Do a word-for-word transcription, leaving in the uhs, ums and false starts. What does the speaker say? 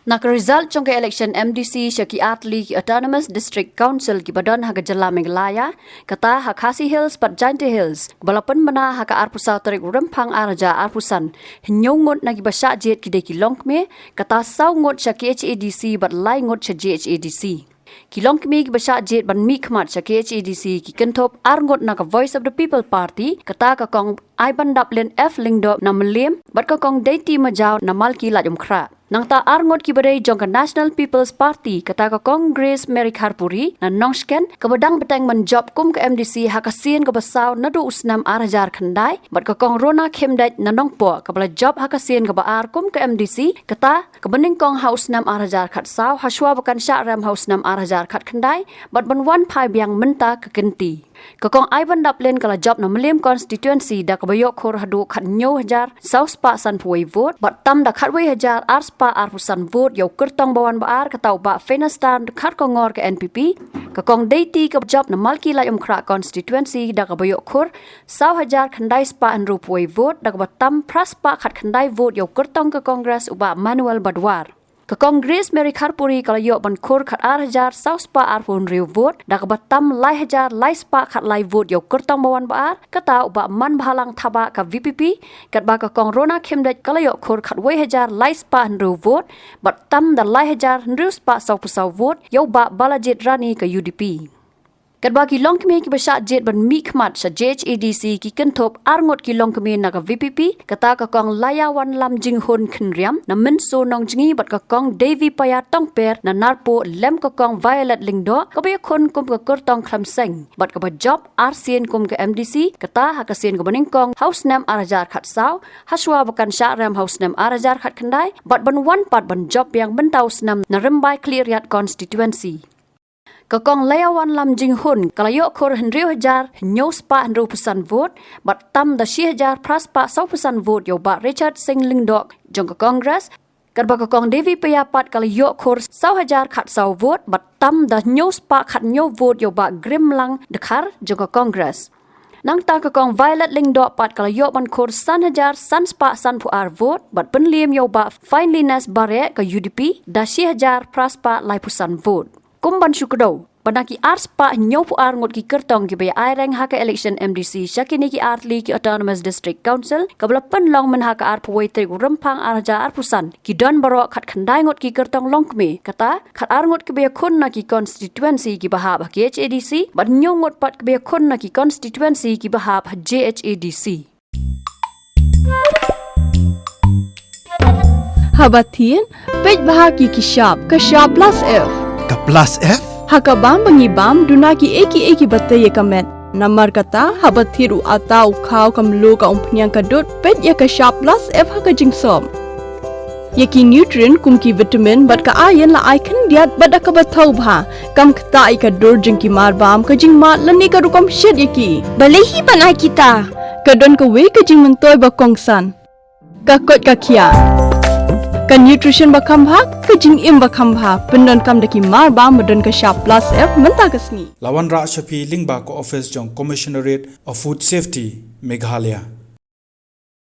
Na ka result jong ka election M D C sha ki artylli ki Autonomous District Council kiba don ha ka jylla Meghalaya, kata ha Khasi Hills bad Jaintia Hills, kaba la pynbna ha ka arphew saw tarik u Rymphang ar hajar arphew san, hynñiew ngut na kiba shah jied ki dei ki longkmie, kata saw ngut sha K H A D C bad lai ngut sha J H A D C. Ki longkmie kiba shah jied ban mihkhmat sha K H A D C ki kynthup ar ngut na ka Voice of the People Party, kata ka Kong Aibandaplin F Lyngdoh na Mylliem bad ka Kong Deiti Majaw na Malki Laitumkhrah. Nangta ar ngut kiba dei jong ka National People's Party, kata ka Kong Grace Mary Kharpuri na Nongshken, kaba dang bteng ban jop kum ka M D C ha ka sien kaba saw naduh u snem ar hajar khyndai, bad ka Kong Rona Khymdeit na Nongpoh, kaba la jop ha ka sien kaba ar kum ka M D C, kata kaba nyngkong ha u snem ar hajar khatsaw, hashwa ba kan shah rem ha u snem ar hajar khatkhyndai, bad ban wan phai biang mynta ka kynti. Ka Kong Aibandaplin ka la jop na Mylliem constituency da kaba ïoh khur haduh khathynñiew hajar saw spah sanphew wei vote, bad tam da khatwei hajar ar spah arphew san vote ïa u kyrtong ba wan ba ar, kata u Bah Fenastar Kharkongor ka N P P. Ka Kong Deiti ka jop na Malki Laitumkhrah constituency da kaba ïoh khur saw hajar khyndai spah hynriewphew wei vote, da kaba tam phra spah khatkhyndai vote ïa u kyrtong ka Congress u Bah Manuel Badwar. Ka Kong Grace Mary Kharpuri ka la ïoh ban khur khatar hajar saw spah arphew hynriew vote, da kaba tam lai hajar lai spah khatlai vote ïa u kyrtong ba wan ba ar, kata u Bah Manbhalang Thabah ka V P P, katba ka Kong Rona Khymdeit ka la ïoh khur khatwei hajar lai spah hynriew vote, bad tam da lai hajar hynriew spah sawphew saw vote ïa u Bah Balajied Rani ka U D P. Katba ki longkmie kiba shah jied ban mihkhmat sha J H A D C ki kynthup ar ngut ki longkmie na ka V P P, kata ka Kong Laiawanlam Jinghun Khynriam na Mynso Nongjngi bad ka Kong Devi Paya Tongper na Narpuh, lem ka Kong Violet Lyngdoh kaba ïakhun kum ka kyrtong Khlem Seng, bad kaba jop ar sien kum ka M D C, kata ha ka sien kaba nyngkong ha u snem ar hajar khatsaw, hashwa ba kan shah rem ha u snem ar hajar khatkhyndai, bad ban wan pat ban jop biang mynta u snem na Rymbai Khliehriat constituency. Ka Kong Laiawanlam Jinghun ka la ïoh khur hynriew hajar hynñiew spah hynriewphew san vote, bad tam da shi hajar phra spah sawphew san vote ïa u Bah Richard Singh Lyngdoh jong ka Congress, katba ka Kong Devi Paya pat ka la ïoh khur saw hajar khatsaw vote, bad tam da hynñiew spah khathynñiew vote ïa u Bah Grimlang Dkhar jong ka Congress. Nangta ka Kong Violet Lyngdoh pat ka la ïoh ban khur san hajar san spah sanphew ar vote, bad pynliem ïa u Bah Finelyness Bareh ka U D P da shi hajar phra spah laiphew san vote. Kum ban shu kdew, ba na ki ar spah hynñiewphew ar ngut ki kyrtong kiba ïa aireng ha ka election M D C sha kine ki artylli ki Autonomous District Council, kaba la pynlong mynha ka arphew wei tarik u Rymphang ar hajar arphew san, ki don baroh khatkhyndai ngut ki kyrtong longkmie, kata khatar ngut kiba ïakhun na ki constituency kiba hap ha K H A D C, bad hynñiew ngut pat kiba ïakhun na ki constituency kiba hap ha J H A D C. Haba thied, peit bha ki ki shap, ka shap plus F. Ka plus F? Ha ka bam ba ngi bam, duna ki ei ki ei kiba tei ïa ka met. Namar kata, haba thied u atta u khaw ka mluh ka umphniang ka dud, peit ïa ka shap plus F ha ka jingsop. Ïa ki nutrient kum ki vitamin bad ka iron la ai khyndiat bad da kaba thaw bha. Kam ktah ïa ka dur jong ki mar bam, ka jingmad lane ka rukom shet ïa ki. Balei hi ban ai kita? Ka don kawei ka jingmyntoi ba kongsan. Ka koit ka khiah. Ka nutrition ba kham bha, ka jingim ba kham bha. Pyndonkam da ki mar bam ba don ka shap plus F mynta ka sngi. La wanrah sha phi lyngba ka office jong Commissionerate of Food Safety, Meghalaya.